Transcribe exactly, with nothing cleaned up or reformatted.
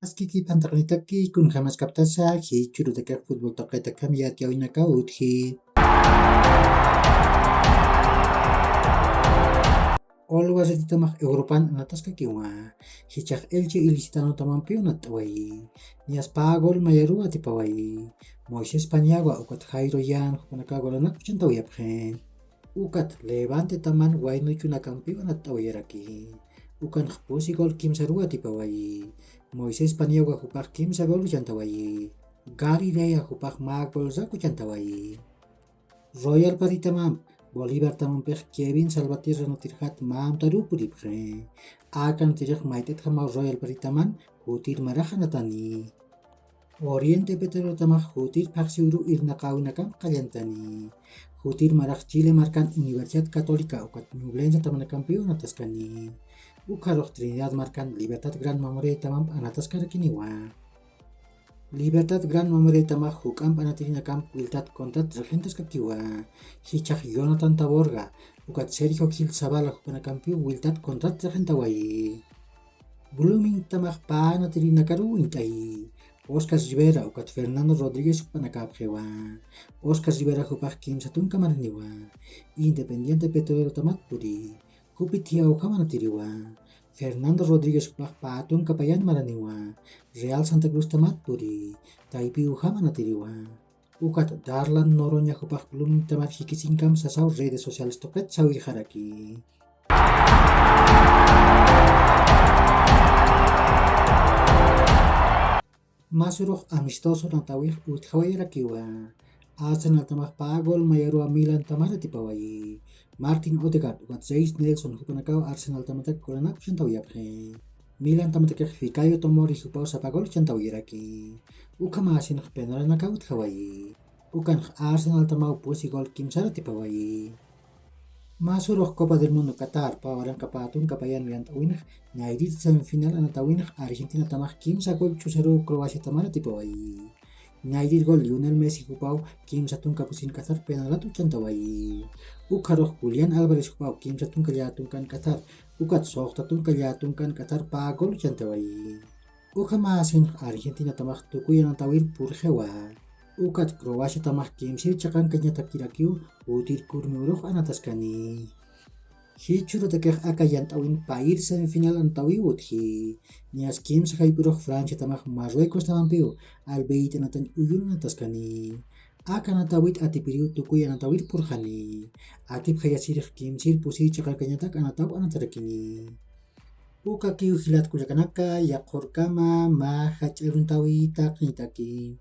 Askiki pantaqnitaki, kunjamaskaptasa jichhürutakix futbol taqitakham yatiyäwinakaw utji. Olwa ratitamax Europan anataskakiwa. Jichhax Elche ilicitanotamampiw anatt'awayi. Niyas pä gol mayaruw atipawayi. Moisés Paniagua ukat Jairo Yan jupanakax golanak uchantawayapxi. Ukat Levantetaman Waynuchunakampiw anatt'awayaraki. Ukanx pusi gol kimsaruw atipawayi. Moisés Paniagua jupax kimsa gol uchantawayi. Galilea jupax mä golrak uchantawayi. Royal Paritamamp Bolivartamampix Kevin Salvatierra anatirjat mä amtaruw puripxi. Aka anatirix mayt'atjamaw Royal Paritaman jutir marax anatani. Oriente Petroleotamax jutir phaxsiwru irnaqäwinakam qallantani. Jutir marax Chile markan Universidad Católica ukat Ñublense tamanakampiw anataskani. Ukharux Trinidad markan Libertad Gran Mamoretaman anataskarakiniwa. Libertad Gran Mamoretamax juk'amp anatirinakam wiltat contrat regentaskakiwa. Jichhax Jonathan Taborga ukat Sergio Gil Zavala jupanakampiw wiltat contrat regentawayi. Bloomingtamax pä anatirinakaruw uñt'ayi. Oscar Rivera ukat Fernando Rodríguez jupanakäpxiwa. Oscar Rivera jupax kimsa tunka maraniwa. Independiente Petroleotamat puri. Cupit Thiaujam anatiriwa. Fernando Rodríguez jupax pä tunka payan maraniwa. Real Santa Cruztamat puri. Taypiw jam anatiriwa. Ukat Darlan Noroña jupax Bloomingtamar jikisiñkam sasaw redes sociales tuqit sawirxaraki. Mä surux amistoso anatawix utjawayarakiwa. Arsenaltamax pä gol mayaruwa Milantamar atipawayi. Martin Odegaard ukat Reiss Nelson jupanakaw Arsenaltamatak golanak uchantawayapxi. Milantamatakix Fikayo Tomori jupaw sapa gol uchantawayaraki. Ukhamäsinx penalnakaw utjawayi. Ukanx Arsenaltamaw pusi gol kimsar atipawayi. Mä surux Copa del Mundo Qatar pä waranqa pä tunka payan yant'awinx, ñayrir semifinal anatawinx Argentinatamax kimsa gol ch'usaruw Croaciatamar atipawayi. Ñayrir gol Lionel Messi jupaw kimsa tunka pusin k'athar penalat uchantawayi. Ukharux Julián Álvarez jupaw kimsa tunka llätunkan k'athar, ukat suxta tunka llätunkan k'athar pä gol uchantawayi. Ukhamäsinx Argentinatamax tukuy anatawir purxiwa. Ukat Croaciatamax kimsir chiqankañatakirakiw jutir kurmi urux anataskani. Jichhürutakix aka yant'awin payir semifinal anatawiw utji. Niyas kimsa jayp'urux Franciatamax Marruecostamampiw albeyit anatañ uyun anataskani. Aka anatawit atipiriw tukuy anatawir purxani. Atipxayasirix kimsir pusir chiqankañatak anataw anatarakini. Ukakiw jilat kullakanaka, yaqhurkama mä jach'a aruntawi taqinitaki.